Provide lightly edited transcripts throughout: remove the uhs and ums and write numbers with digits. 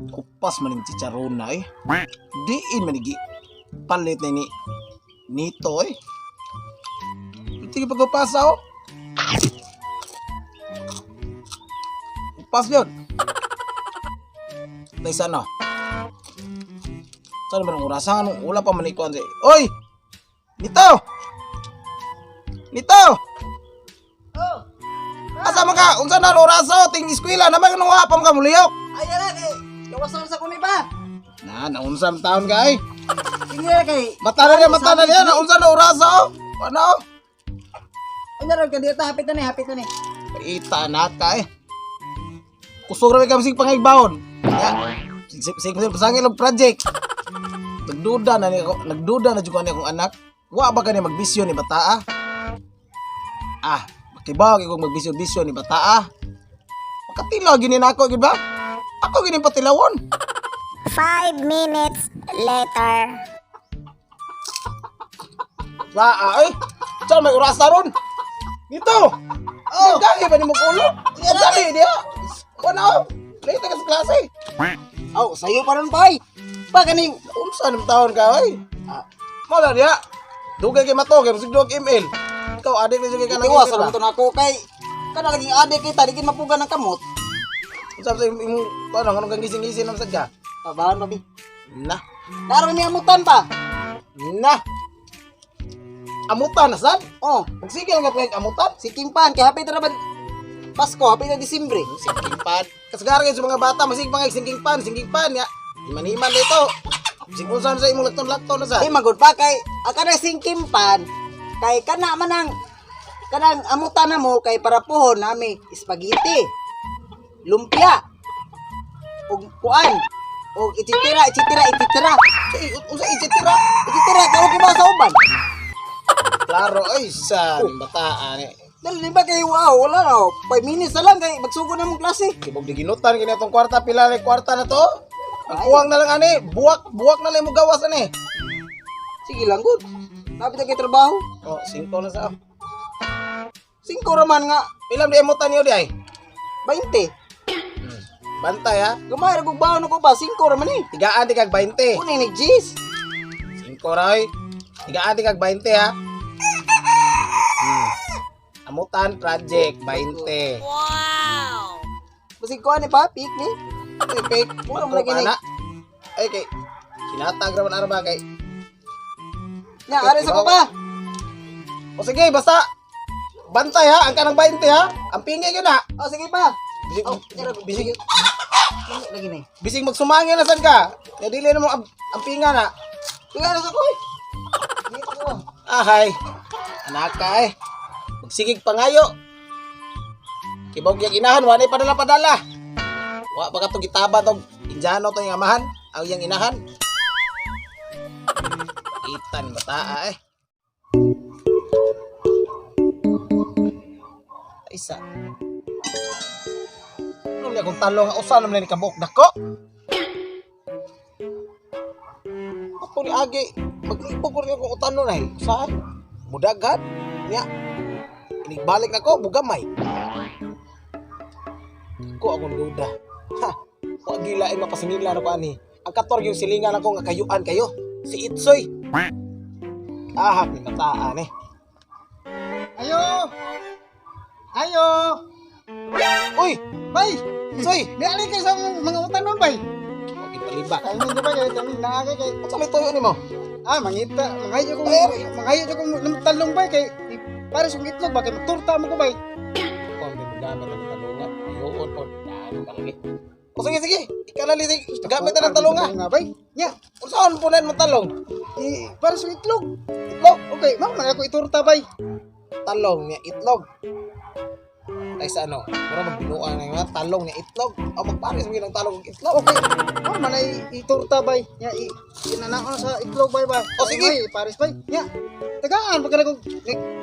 Kupas man yung chicharon na eh. Diin man igi palit na ni nito eh. Sige, pagpapasa oh. Upas yun. Tay sana. Saan ba ng orasan? Anong wala pa man ikuan siya. Oy! Nito! Nito! Oh. Asa man ka? Unsa na ang orasa? Oh? Ting eskwela naman kanong wa pa man ka muliyok. Ay ala kay lawasan sa kuni pa. Na, naunsa ang taon ka eh. Sige kay. Mata na niya, naunsa na orasa oh. Ano? Ay naron ka dito, hapit na ni, hapit na ni. Ita na ka eh. Kusog ra kami sig pangaybawon. Ya. Sig sig pasangil og project. Nagduda na ni ako, nagduda na jud ko ani akong anak. Wa ba kani magbisyo ni bataa? Ah, makibaw kay kung magbisyo-bisyo ni bataa. Makatilaw gini nako gid ba? Ako gini patilawon. 5 minutes later. Saa eh. Saan may orasa ron? Dito. Oh, gagi ba ni mo ulo? Dali diha. Wala oh. Late ka sa klase. Oh, sayo pa ron bay. Pa kaning Unsa nang taon ka oy? Ah, mo na diha. Dugay kay mato kay musig dog ML. Ikaw adik na jud kay ka nang Tiwas ML ra ba? to nako kay kana laging ade kay tadi kin mapuga ng kamot. Unsa sa imong ano anong kang gising-gising nang sad ka? Pabahan pa bi. Na. Naron mi amutan pa. Na. Amutan na sad. Oh, Magsige lang ka kay amutan. si Kimpan kay hapit ra ba Pasko, hapit na Disyembre. Sinking pan. Kasagara kayo sa mga bata, masig pa ngay singking pan ya. Iman-iman dito. Sing unsa sa imong lakton-lakton na sad. Di magud pa kay ang kana sing Kimpan kay kana man ang kanang amutan na mo kay para puhon nami spaghetti, lumpia, ug kuan, ug ititira, ititira, ititira. Unsa ititira? Ititira kay ba sa uban. Klaro ay sa ning bataan eh. Dali di ba kay wow, wala na. 5 minutes na lang kay magsugod na mong klase. Kibog di ginutan kini atong kwarta, pila ni kwarta na to. Ang kuwang na lang ani, buwak buwak na lang mo gawas ani. Sige lang good. Lapit na kay trabaho. Oh, singko na sa. 5 ra man nga. Pila di amutan niyo di ay? 20. Bantay ha. Gamay ra kog baon ko pa 5 ra man eh. Tigaan di kag 20. Kunin ni Gis. Singko ra oy. Tigaan di kag 20 ha. Amutan project 20. Basig ko ani pa pick ni. Ay, fake. Mura man lagi ni. Ana. Ay kay kinatag ra man ara ba kay. Nya are sa ko pa. O sige, basta bantay ha, ang kanang 20 ha. Ang pingi gyud na. Oh, sige pa. Bisig, Oh, nya ra bisig, lagi ni. bisig magsumangin na sad ka. Nga dili na mo ang pinga na. Tingnan sa ko. Eh. Dito ko. Ahay. Anak ka eh. Magsigig pangayo. Kibog yang inahan, wanay padala-padala. Wa ba ka to gitaba tog Indiano to yung amahan, ang iyang inahan. Itan bataa eh. Isa. Ano niya kung talo nga usa naman ni kabuk dako. Ato ni agi maglipog ko rin akong utanon ay usahay. Mudagan niya. Inigbalik na ko bugamay. Ko akong duda. Ha. Wa gila ay mapasingila na ko ani. Ang kator yung silingan ako nga kayuan kayo. Si Itsoy. Ahap ni mataan eh. Ayo! Ayo! Uy, Bay! Itsoy. Di ali kay sa mga utanon bay. Wa gipalibak. Ay hindi ba kay kami naagay kay Unsa may tuyo nimo? ah mangita mangayo ko Ay, mangayo ko ng talong bay kay para sa itlog ba kay magturta mo ko bay. Kung di mo gamit ang talunga, ayuon po. Ano ka lagi? O sige, sige. Ikaw na lisig. Gamit na ng talunga. Nga bay. Nya, Unsaon po na mo talong? i, para sa itlog. Itlog. Okay, mao man ako iturta bay. Talong niya itlog. Ay sa ano, mura magbinuan na yung mga talong niya itlog. O magpares mo yun ang talong og itlog. Okay. Mao man ay iturta bay. Nya i inanaon sa itlog bay ba. O, sige. Ay, pares bay. Nya. Tagaan ba kag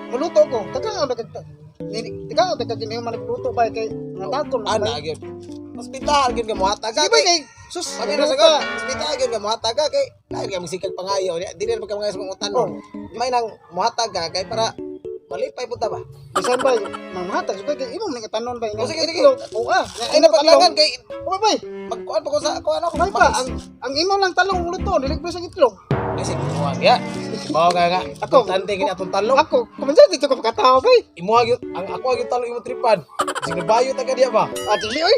muluto ko. Tagaan ba kag tagaan ba kag gini man nagluto bay kay natakon man Ana bay. gyud. Hospital gyud ka mohatag Sige bay kay sus. Sabi na sa ka. hospital gyud ka mohatag ka kay lain ka magsikag pangayo. Dili na ka mangayo sa mga utanon. May nang mohatag ka kay para Malipay punta ba? Bisan ba manghatag sa kay imo man tanon ba. Oh, sige, sige. Oo ah. Ay napaglangan kay Oh, bay. magkuan pa ko sa kuan ako. Bay pa ang imo lang talong luto, dili ko sa itlog. Ay sige, kuha ya. Mao ka nga. Ako. Ako tante kini atong talong. Ako, kumansa dito ko pagkatao bay. Imuha gyud ang ako gyud talong imo tripan. Sige bayo ta ka diya ba? Ah, dili oy.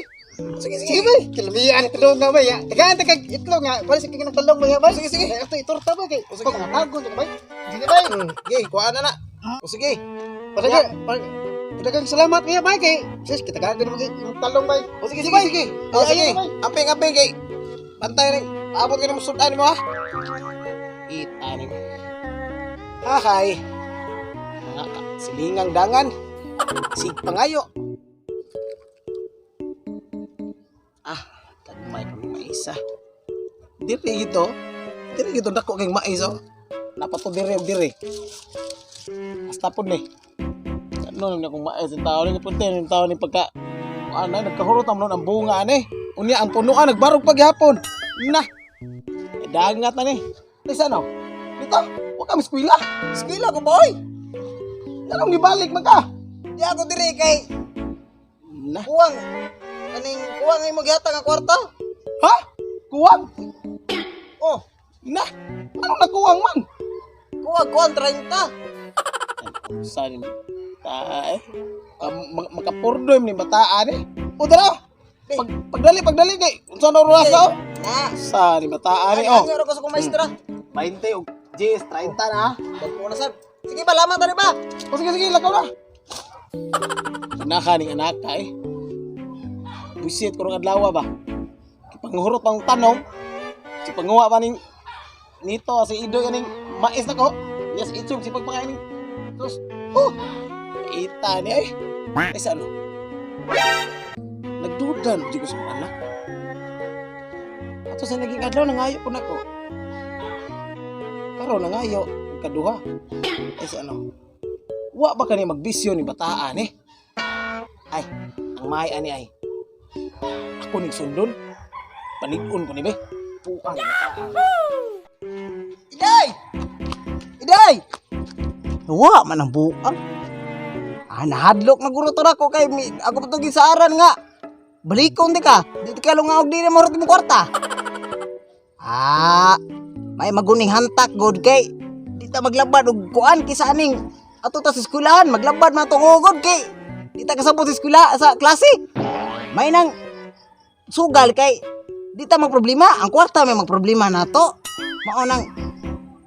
Sige, Sige bay, kilamian itlog nga bay. Ya. Tagaan ta kag itlog nga. Para sa kag talong bay bay. Sige, sige. Ay, ato itorta bay kay. Oh, sige. Sige, mga tagon ka bay. Sige bay. Sige, kuha na na. O sige. Padagang padagang salamat niya bay kay. Sis, kita tagaan mo yung talong bay. O sige, sige, Bay. sige. O Ay, sige. ayaw, bay. Amping, amping kay bantay rin. Abot ka na mo sudan mo ha. Ita ni. Hahay. Mga ka, silingang dangan. Sig pangayo. Ah, tagmay pa may maisa. Diri gito. Diri gito dako kay mais oh. Napato diri og diri. Hasta pod ni. Ano naman akong mais ang tao ni punte ni tao ni pagka ano nagkahurot ang ang bunga ani. Unya ang punuan nagbarog pa gihapon. Na. Dagat na ni. Lisa no. Dito, wa ka eskwela. Eskwela ko boy. Nganong nibalik man ka? Di ako diri kay Na. kuwang kaning kuwang imo gihatag ang kwarta. Ha? Kuwang? Oh, Na. Anong nakuwang man? kuwang kuwang 30. Saan ta eh? Makapurdoy ni bataan eh. O dara. Pag pagdali pagdali kay unsa na oras oh? Na. Sa ni bataan eh Ay, oh. ano ko sa kong maestra? 20 og 10 30 na. Bagpo na sab. Sige ba, lamat na ba? O sige sige lakaw na. Naka ning anak ka eh. Buisit ko rong adlaw ba. Panghurot ang tanong. Si panguha pa ning nito si Idoy aning mais nako. Yes itsog si pagpakain ning Sus. Oh. Ita ni ay. Ay sa ano? Nagduda na jud ko sa akong anak. Ato sa naging adlaw nangayo po nako. Karon nangayo og kaduha. Ay sa ano? Wa ba kani magbisyo ni bataan eh? Ay, ang may ani ay. Ako ning sundon. Panig-on ko ni be. Puang bataan. Iday! Iday! Wa man ang buang. Ah, nahadlok na guro to na ko kay mi, ako pa sa aran nga. Balikon di ka. Di ka lungaog di na mahurot mo kwarta. Ah, may maguning hantak god kay di ta maglabad og kuan kisa aning ato ta sa eskwelahan maglabad man atong ugod kay di ta kasabot sa eskwela sa klase. May nang sugal kay di ta magproblema, ang kwarta may magproblema nato. Mao nang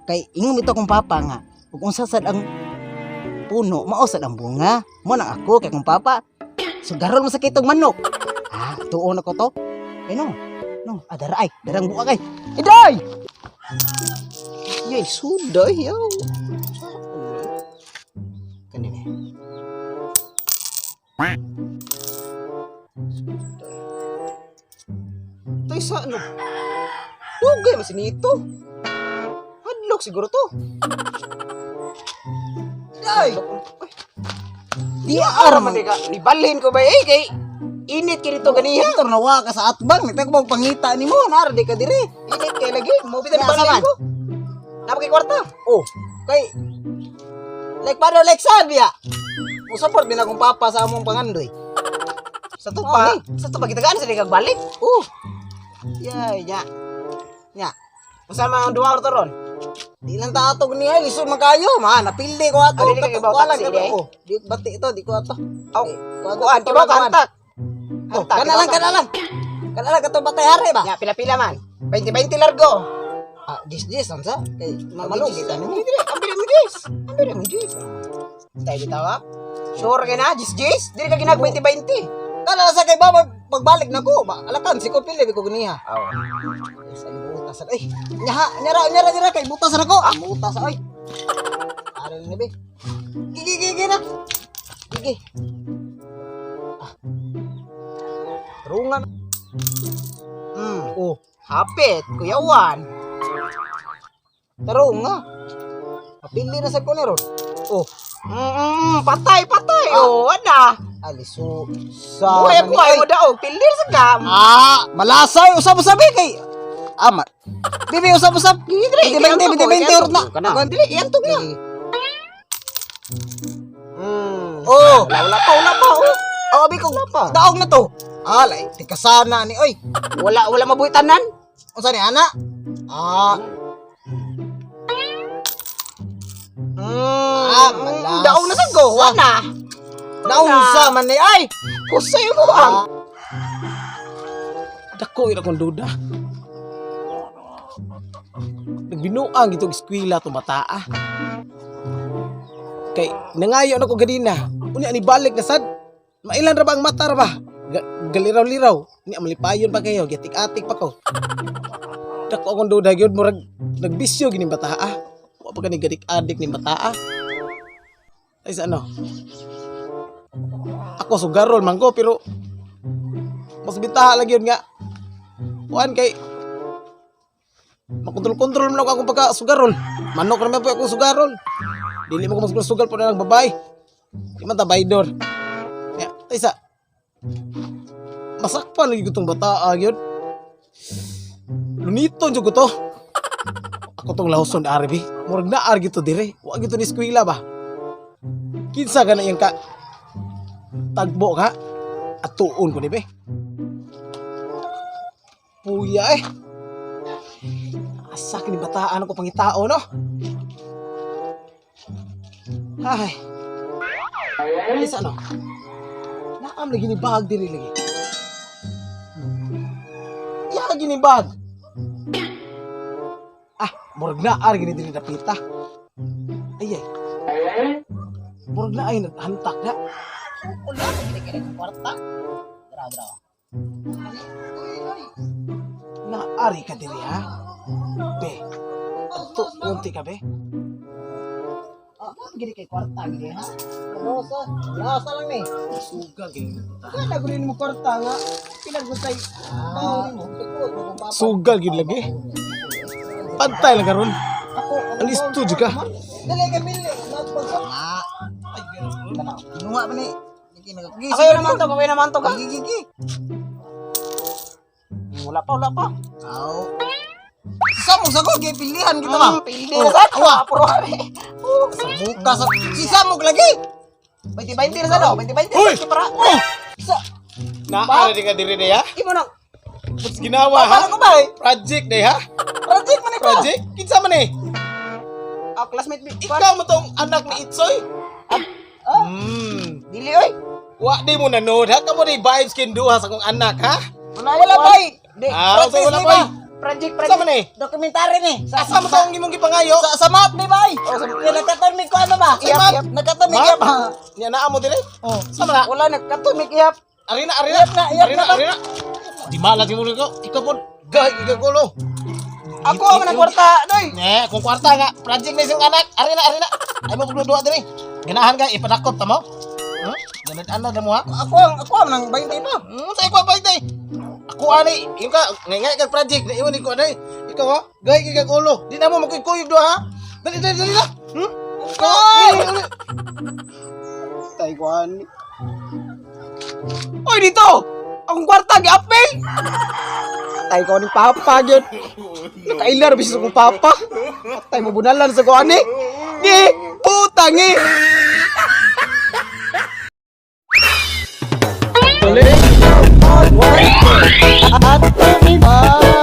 kay ingom ito kong papa nga ug unsa sad ang puno mao sad ang bunga mo nang ako kay kong papa sugarol mo sa kitong manok ah tuon ako to ay no no adara ay darang buka kay iday yay suday yaw kanina Tay sa ano? Dugay man sinito. Hadlok siguro to. Day! Di ara man ka. Nibalhin ko ba eh kay init kay dito ganiha. Tor nawa ka sa atbang, nagtagbaw pangita nimo, nara di ka dire. Init kay lagi mo bitan Asa balhin man? ko. Napa kay kwarta? Oh, kay like paano like sad biya. Mo support din akong papa sa among pangandoy. Sa tupa, sa tupa gitagaan sa kag balik. Oh. Yay, nya. Nya. Unsa man ang duwa to ron? Di lang ta atog niya, lisod man kayo, ma, napildi ko ato. Ah, dili ka kibaw Kuha lang taxi, ka di ay? Oh, di bati ito, di ko ato. Aw, Kuha kuan to, kibaw ka kuan. hantak. Oh, Hantak, kana lang, kibaw ka. kana lang. Kana lang katong batay hari ba? Nya pila-pila man. 20-20 largo. Ah, dis dis unsa? Kay mamalugit ani mo. Dili, ambiri mo jis. Ambiri mo jis. Tayo bitaw ah. Sure kay na, jis jis. Dili ka ginag 20-20. Kana sa kay baba pagbalik na ko, ba, alakan si ko pili ko ganiha. Aw. Ay, sa butas ay. Nyaha, nyara nyara nyara kay butas na ko. Ah, butas ay. Are ni be. Gigi gigi na. Gigi. Ah. Rungan. Oh, hapit, kuyawan. Tarong nga. Mapili na sa ko ni ron. Oh, Patay, patay. Ah. Oh, ana. aliso sa Buhay buhay mo daog, pilir sa ka. Ah, malasay usab-usab eh, kay Ama. Bibi usab-usab. Dili, Binti binti binti binti na. Kana. Dili, iantog na. Oh. Wala, wala pa, wala pa. Oh. Oh, abi ko daog na to. Ah, lay tikasana ni oy. Wala, wala mabuhi tanan. Unsa ni ana? Ah, Ah, malasa. Daog na sad ko. Wala na. Naunsa man ni ay. Kusay mo ang. Dako yun akong duda. Nagbinuang itong eskwela itong bataa. Kay nangayo na ko ganina. Unya ni balik na sad. Mailan ra ba ang mata ra ba? Galiraw-liraw. Ni malipayon pa kayo, giatik-atik pa ko. Dako akong duda gyud murag nagbisyo gini bataa. Wa pa kani gadik-adik ni bataa. Ay sa ano? Ako sugarol man ko pero mas bintaha lagi yun nga. Kuan kay makontrol-kontrol man ako akong pagka sugarol. Manok naman po akong sugarol. Dili mo ko mas sugal po na lang babae. Di man ta baydor. Ya, taysa. Masakpan lagi ko tong bataa gyud. Lunito jud ko to. Ako tong laoson arabi. Murag naar gito dire. Wa gito ni eskwela ba. Kinsa ka na iyang ka tagbo ka? Atuon ko ni be. Puya eh. Asa kini bataan ako pangitao no? Ay. Ay sa ano? Naam lagi ni bag diri lagi. Ya gini bag. Ah, murag na ar gini diri dapita. Ay ay. Murag na ay naghantak na. Wala ko gini kini kwarta. Dra dra. Naari ka diri ha? Be. Adto unti ka be. Ah, gini kay kwarta gini ha. Kamosa. Lasa lang ni. Suga gini. Wala ko rin mo kwarta nga. Pinagutay. Ah, mo. Sugal gid lagi. Pantay lang karon. Ako, Alisto jud ka. Dali ka mili. Magpagsak. Ah. Kinuha pa ni. Gigi, Ako naman to, gawin naman to ka. Gigi, gigi. Wala pa, wala pa. Aw. Samog sa ko, pilihan kita ba? Pili na sad. Awa. Puro kami. Sa buka sa si samog lagi. 20-20 na sad oh. 20-20. Uy! Para. Oh! Sa Naa di ka diri ha? imo nang. What's ginawa ha? Paano ko ba eh? Project day ha? Project man ikaw. Project? Kinsa man eh? Ah, classmate mi. Ikaw mo tong anak ni Itsoy? Ah, dili oy. Wa di mo nanood ha? Kamo di vibes kinduha sa akong anak ha? Wala, wala pa eh. Di. Ah, so wala di pa. ba? Project, Sa man project. eh? Dokumentary ni. Sa Asa mo tong imong gipangayo? sa map di ba? Oh, sa nagkaton mi ko ano ba? Sa map? Nagkaton mi Map? kiyap. Nya naa mo dire? Oh. Sa man na? Wala nagkato mi kiyap. Arina, arina. Iyap na, iyap Arina, na ba? arina. Di malas mo ko. Ikaw po. Gay, ikaw gulo. Ako ang nang kwarta, doy. Ne, kung kwarta nga, project na isang anak. Arina, arina. Ay mo pagduduwa dire. Ganahan ka ipadakop ta mo. Ganad ana mo ha. Ako ang nang 20 pa. Sa ikaw pa itay. Ako ani, yung ka, ngay kag project na iwan ko anay. Ikaw ha, gay kay kag ulo. Di na mo makikuyog do ha. Dali dali dali na. Hmm? Ay! Taiwan. Oy dito. Akong kwarta gi-apil. Tay ko ni papa gyud. Nakailar bisis akong papa. Patay mo bunalan sa ko ani. Di putang eh. At